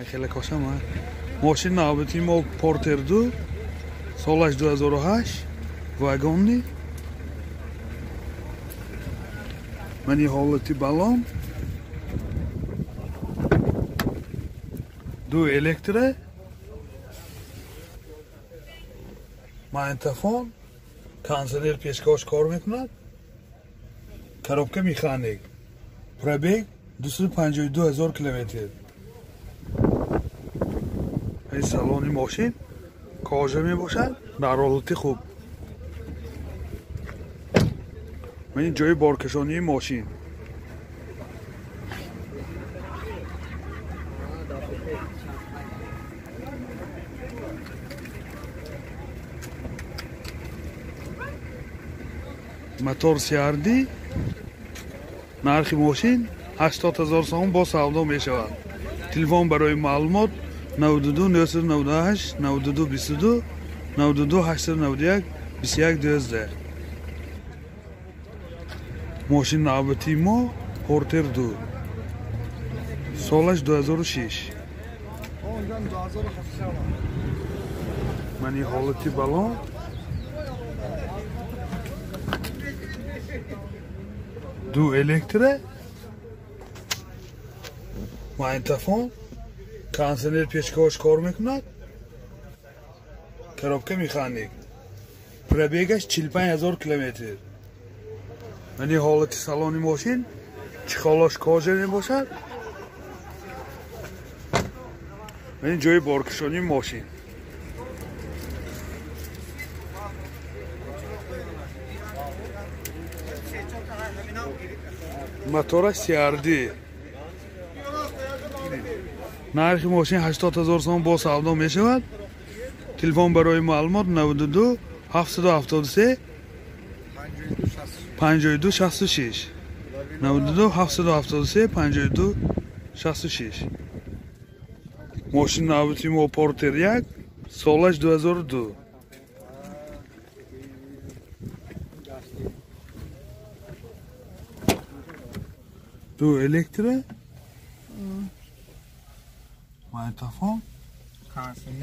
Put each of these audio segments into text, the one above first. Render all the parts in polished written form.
Хеле кошам. Мошин навбати мо Портер 2, солаш 2008, вагонни. Мани ҳолати балон. Ду электро. Магнитофон, кондиционер пешкаш кор мекунад. Коробка механик. Пробег 252 ҳазор километр. Ин салони мошин кожа мебошад, дар ҳолати хуб. Ман ҷои боркашонии мошин. Мотор CRD. Нархи мошин 80 ҳазор сомон бо савдо мешавад. Телефон барои маълумот 92 998 92 22 92 891 21 12. Мошин навбати мо Портер 2, солаш 2006. Мани ҳолати балон. Ду электро, магнитофон, кондиционер пешкаш кор мекунад, коробка механик. Пробегаш 45 ҳазор километр. Мани ҳолати салони мошин чехолаш кожа мебошад. Мани ҷои боркашонии мошин. Мотора CRD. Нархи мошин 80 ҳазор сомон бо савдо мешавад. Телефон барои маълумот 92 773 52 66 92 773 52 66. Мошин навбати мо Портер 1, солаш 2002. Ду электро, магнитофон,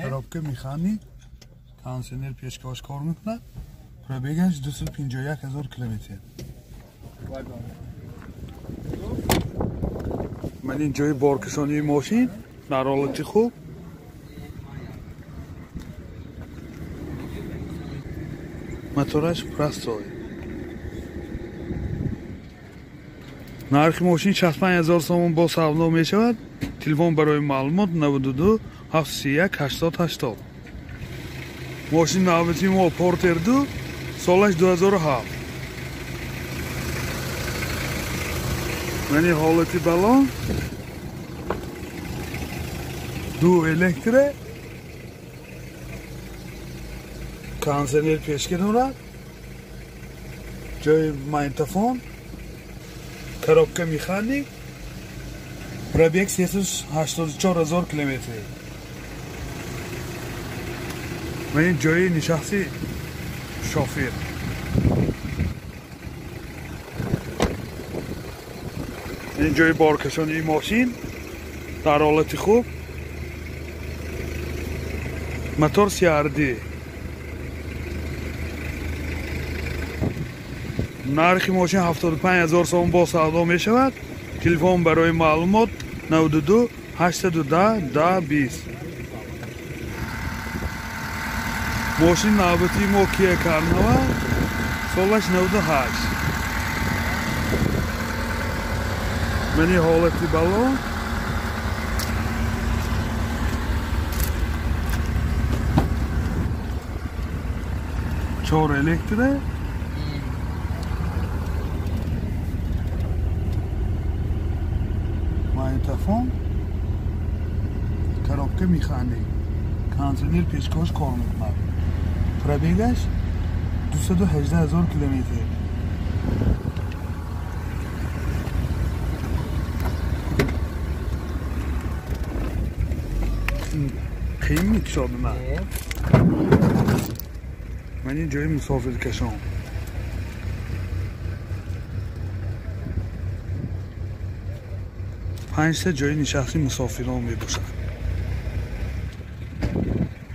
коробка механик, кондиционер пешкаш кор мекунад. Пробегаш 251 ҳазор километр. Ман ин ҷои боркашонии мошин дар ҳолати хуб. Мотораш простой. Нархи мошин 65 ҳазор сомон бо савдо мешавад. Телефон барои маълумот 92 731 80 80. Мошин навбати мо Портер 2, солаш 2007. Мани ҳолати балон. Ду электро, кондиционер пешка дорад, ҷои магнитофон, коробка механик, пробег 384 ҳазор километр. Ман ҷои нишасти шофер. Ин ҷои боркашонии мошин дар ҳолати хуб. Мотор CRD. Нархи мошин 75 ҳазор сомон бо савдо мешавад. Телефон барои маълумот 92 810 10 20. Мошин навбати мо Kia Carnival, солаш 98. Мани ҳолати балон. Чор электро, магнитофон, коробка механик, кондиционер пешкаш кор мекунад. Пробегаш 218 ҳазор километр. Қиин мекушод ман. Ман ин ҷои мусофиркашон. Панҷта ҷои нишасти мусофирон мебошад.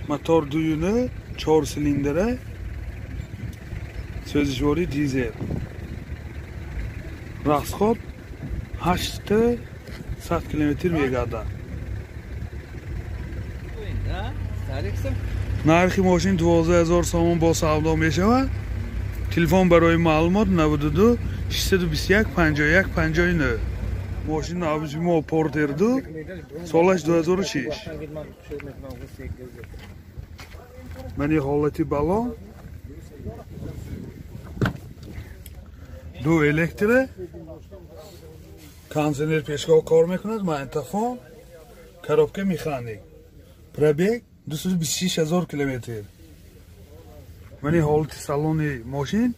Мотор 2.9, 4 силиндра, сӯзишвории дизел. Расход 8 100 километр мегардад. Нархи мошин 12 000 сомон бо савдо мешавад. Телефон барои маълумот 92 621 51 59. Мошин навбати мо Портер 2, солаш 2006. Мани ҳолати балон, ду электро, кондиционер пешгоҳ кор мекунад, магнитофон, коробка механик. Пробег 226 000 километр. Мани ҳолати салони мошин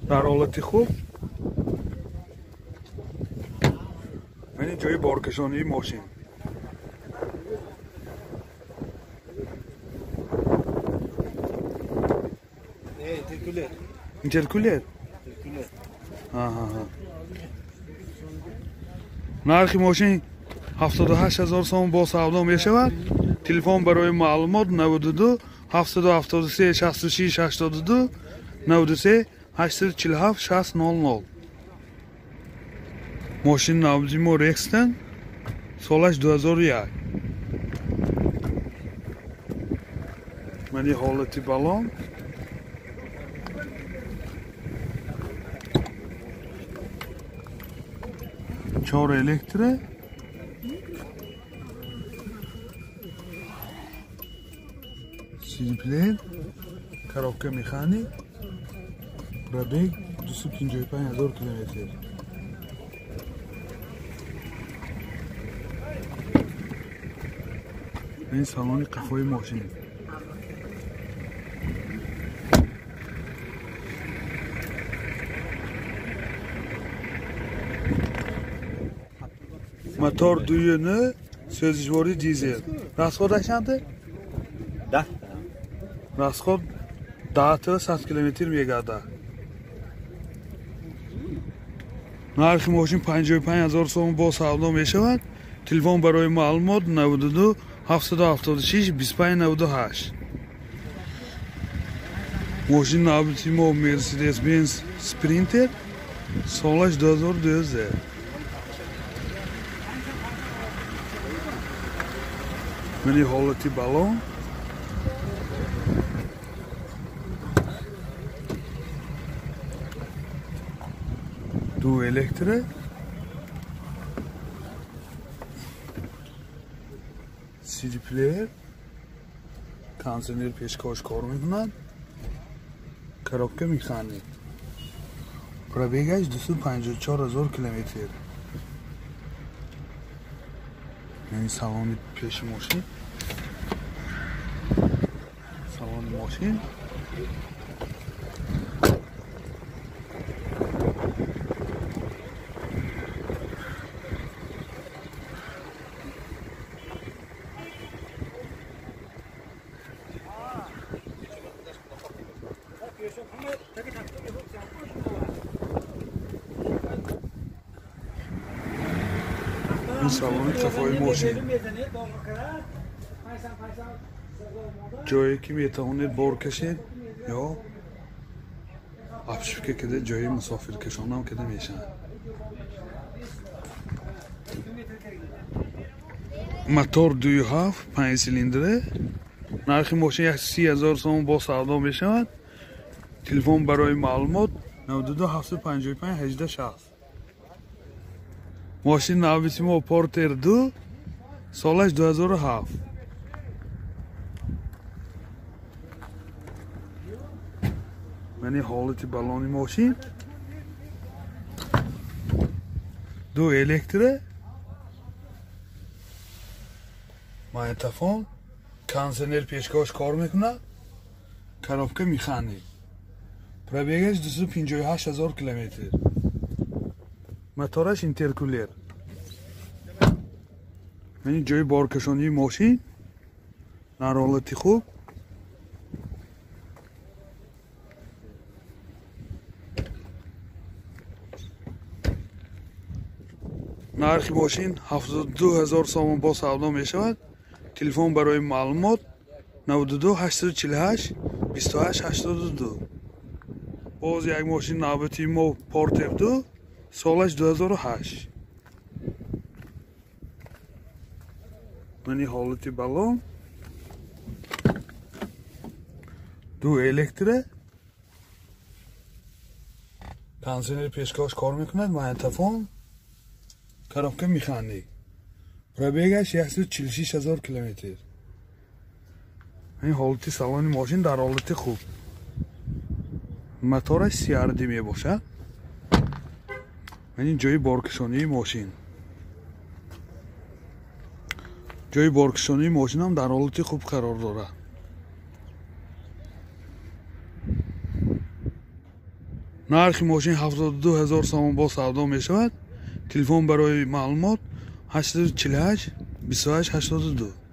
дар ҳолати хуб. Мани ҷои боркашонии мошин. Интеркулер? Нархи мошин 78 000 сомон бо савдо мешавад. Телефон барои маълумот 92 773 66 82 93 847 60 00. Мошин навбати мо Рекстон, солаш 2001. Мани ҳолати балон. Чор электро, CD player, коробка механик, пробег 255 000 километр. Ин салони қафои мошин. Мотор 2.9, сӯзишвории дизел. Расходаш чанд? 10. Расход 10 100 километр мегардад. Нархи мошин 55 000 сомон бо савдо мешавад. Телефон барои маълумот 92 776 25 98. Мошин навбати мо Mercedes-Benz Sprinter, солаш 2012. Мани ҳолати балон. Ду электро, CD player, кондиционер пешкош кор мекунад, коробка механик. Пробегаш 254 000 километр. Яъни салони пеши мошин, салони мошин. Ин салони қафои мошин, ҷое ки метавонед бор кашед ё обшивка када ҷои мусофиркашонам када мешавад. Мотор 2.7, 5 силиндра. Нархи мошин 130 000 сомон бо савдо мешавад. Телефон барои маълумот 92 755 18 60. Мошин навбати мо Портер 2, солаш 2007. Мани ҳолати балони мошин. Ду электро, магнитофон, кондиционер пешкош кор мекунад, коробка механик. Пробегаш 258 000 километр. Мотораш интеркулер. Мани ҷои боркашонии мошин дар ҳолати хуб. Нархи мошин 72 000 сомон бо савдо мешавад. Телефон барои маълумот 92 848 28 82. Боз як мошин навбати мо Портер 2, солаш 2008. Мани ҳолати балон. Ду электро. Кондиционер пешкаш кор мекунад, магнитофон, коробка механик. Пробегаш 146 ҳазор километр. Ин ҳолати салони мошин дар ҳолати хуб. Мотораш CRD мебошад. Ин ҷои боркашонии мошин. Ҷои боркашонии мошинам дар ҳолати хуб қарор дорад. Нархи мошин 72 ҳазор сомон бо савдо мешавад. Телефон барои маълумот 848 28 82.